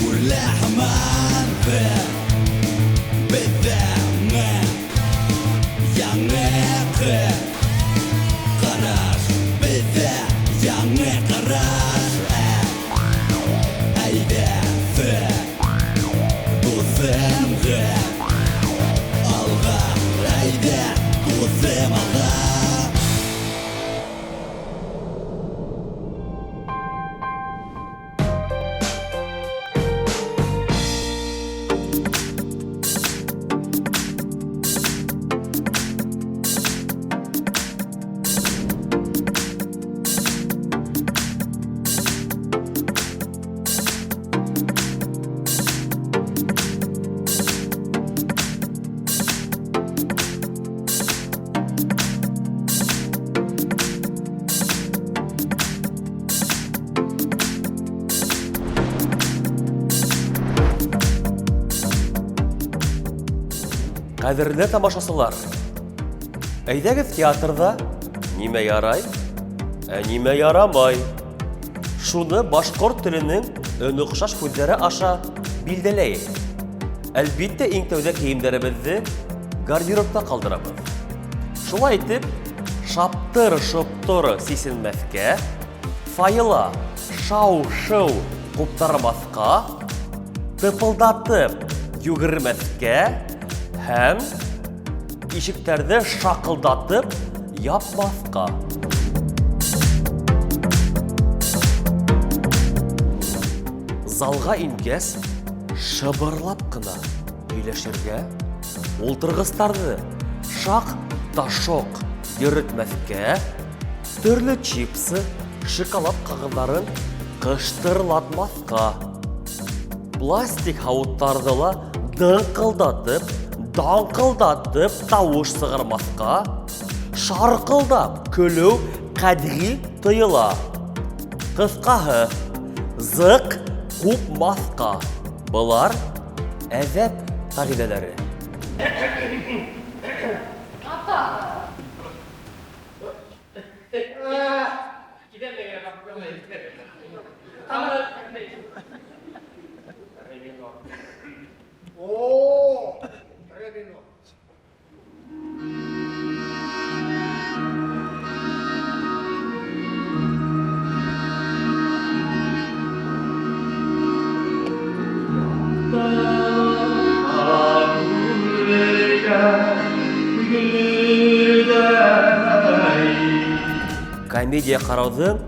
Үрлә һаман беҙҙә яңы ҡараш, беҙҙә яңы ҡараш. Әйҙә, дуҫым, алға, әйҙә, дуҫым, алға. Ҡәҙерле тамашасылар, әйҙәгеҙ театрҙа нимә ярай, ә нимә ярамай? Шуны башҡорт теленең оҡшаш һүҙҙәре аша билдәләйек. Әлбиттә, иң тәүҙә кейемдәребеҙҙе гардеробта ҡалдырабыҙ. Шулай итеп, шаптыр-шоптор сисенмәҫкә, файыла шау-шыу ҡуптармаҫҡа, тыпылдатып йүгермәҫкә һәм ишектәрҙе шаҡылдатып япмаҫҡа. Залға ингәс, шыбырлап ҡына һөйләшергә, ултырғыстарҙы шаҡ та шоҡ йөрөтмәҫкә, төрлө чипсы, шоколад ҡағыҙҙарын ҡыштырлатмаҫҡа, пластик һауыттарҙы ла дыңҡылдатып, даңҡылдатып тауыш сығармаҫҡа, шарҡылдап көлөү ҡәтғи тыйыла. Ҡыҫҡаһы, зыҡ ҡупмаҫҡа. Былар әҙәп ҡағиҙәләре. Комедия ҡарауҙың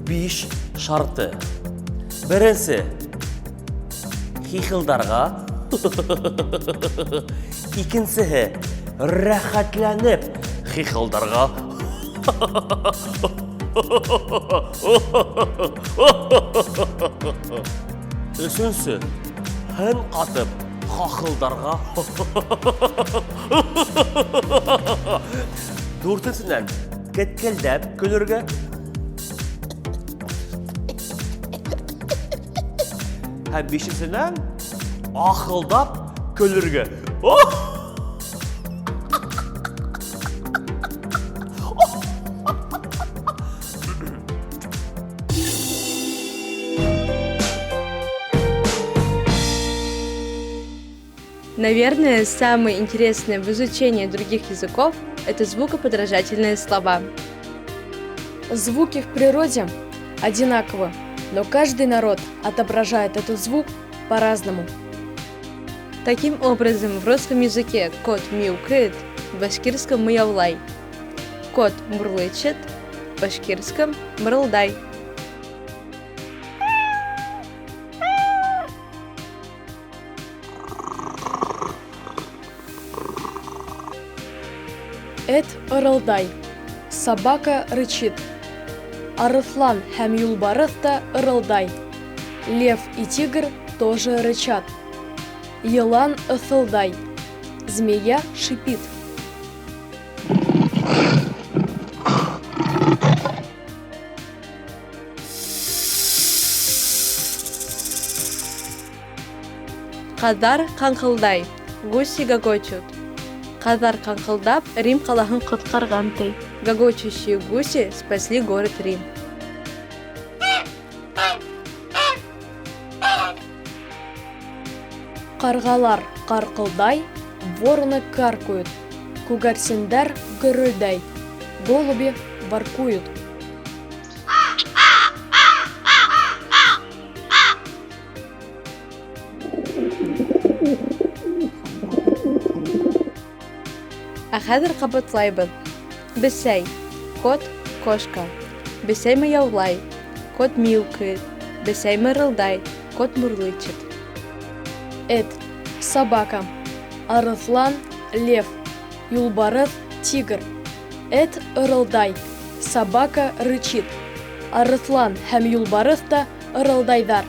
биш шарты. Беренсе, хихылдарға. Икенсеһе, рәхәтләнеп хихылдарға. Өсөнсө, һын ҡатып хахылдарға. Дүртенсенән, кеткелдәп көлөргә. Һәм бишенсенән, ахылдап көлөргә. Наверное, самое интересное в изучении других языков – это звукоподражательные слова. Звуки в природе одинаковы, но каждый народ отображает этот звук по-разному. Таким образом, в русском языке кот мяукает, в башкирском мыявлай. Кот мурлычет, в башкирском мырылдай. Эт ырылдай, собака рычит. Арыҫлан һәм юлбарыҫ та ырылдай. Лев и тигр тоже рычат. Йылан ыҫылдай. Змея шипит. Ҡаҙҙар ҡаңҡылдай, гуси гогочут. Ҡаҙҙар ҡаңҡылдап Рим ҡалаһын ҡотҡарған, ти. Гогочущие гуси спасли город Рим. Ҡарғалар ҡарҡылдай, вороны каркают. Күгәрсендәр гөрөлдәй, голуби воркуют. Ә хәҙер ҡабатлайбыҙ. Бесәй, кот, кошка. Бесәй мыяулай, кот мяукает. Бесәй мырылдай, кот мурлычет. Эт, собака. Арыҫлан, лев. Юлбарыҫ, тигр. Эт ырылдай, собака рычит. Арыҫлан һәм юлбарыҫ та ырылдайҙар.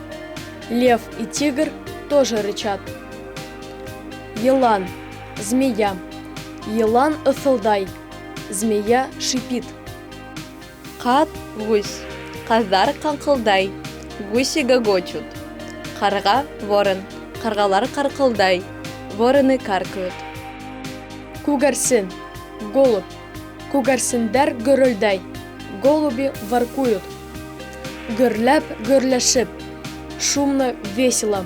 Лев и тигр тоже рычат. Йылан, змея. Йылан ыҫылдай, змея шипит. Ҡаҙ, гусь. Ҡаҙҙар ҡаңҡылдай, гуси гогочут. Ҡарға, ворон. Ҡарғалар ҡарҡылдай, вороны каркают. Күгәрсен, голубь. Күгәрсендәр гөрөлдәй, голуби воркуют. Гөрләп, гөрләшеп, шумно, весело.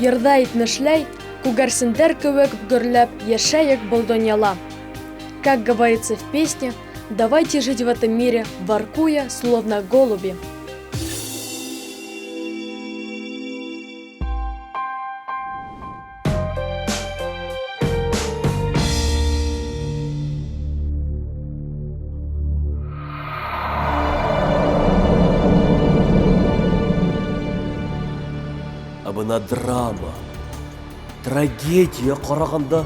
Йырҙа әйтмешләй, күгәрсендәр кеүек гөрләп йәшәйек был донъяла. Как говорится в песне, давайте жить в этом мире, воркуя, словно голуби. Ә бына драма, трагедия ҡарағанда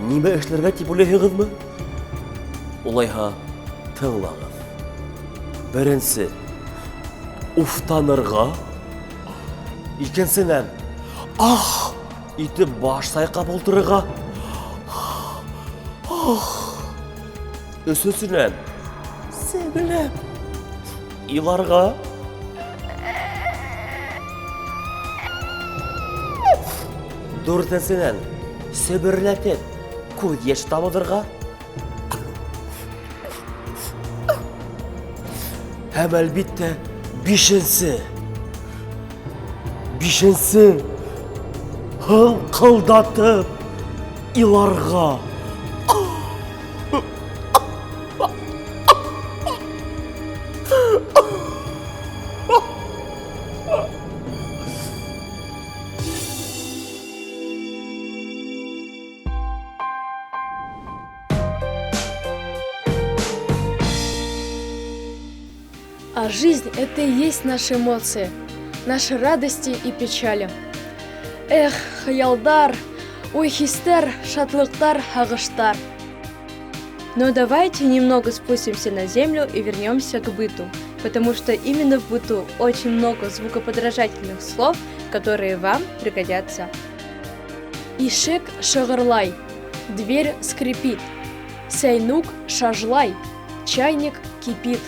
нимә эшләргә тип уйлайһығыҙмы? Улайһа, тыңлағыҙ. Беренсе, уфтанырға. Икенсенән, ах итеп баш сайҡап ултырырға. Ах. Өсөнсөнән, сәбеләп иларға. Дүртенсенән, сөбөрләтеп күҙ йәш тамыҙырға. Һәм әлбиттә, бишенсе. Бишенсе, һыңҡылдатып иларға. А жизнь — это и есть наши эмоции, наши радости и печали. Эх, хыялдар, уй-хистәр, шатлыҡтар, һағыштар. Но давайте немного спустимся на землю и вернемся к быту, потому что именно в быту очень много звукоподражательных слов, которые вам пригодятся. Ишек шығырлай, дверь скрипит, сәйнүк шажлай, чайник кипит.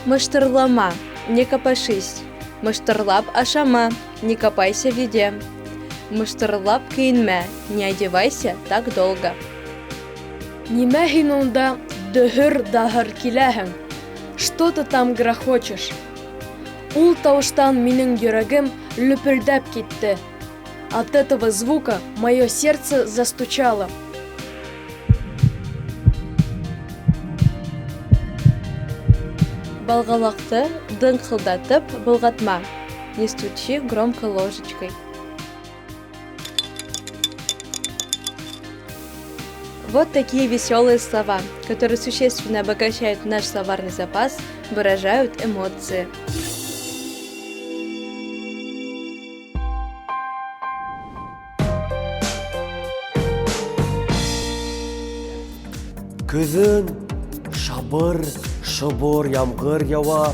Мыштырлама, не копошись. Мыштырлап ашама, не копайся в еде. Мыштырлап кейенмә, не одевайся так долго. Нимә һин унда дөһөр-даһыр киләһең? Что ты там грохочешь? Ул тауыштан минең йөрәгем лөпөлдәп китте. От этого звука мое сердце застучало. Балғалаҡты дыңҡылдатып болғатма, не стучи громко ложечкой. Вот такие веселые слова, которые существенно обогащают наш словарный запас, выражают эмоции. Көҙөн шабыр, шыбыр ямғыр яуа,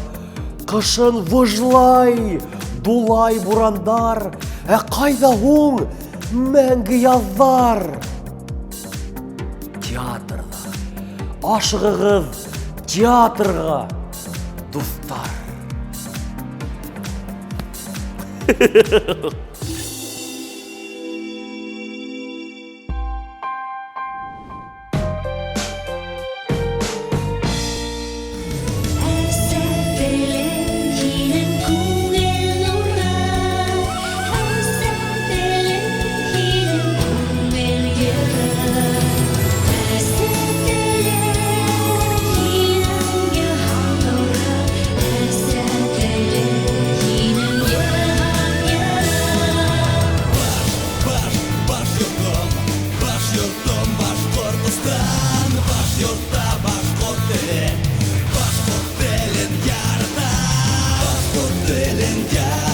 ҡышын выжлай, дулай бурандар, ә ҡайҙа һуң мәңге яҙҙар? Театрҙа. Ашығығыҙ театрға, дуҫтар. Беленгән.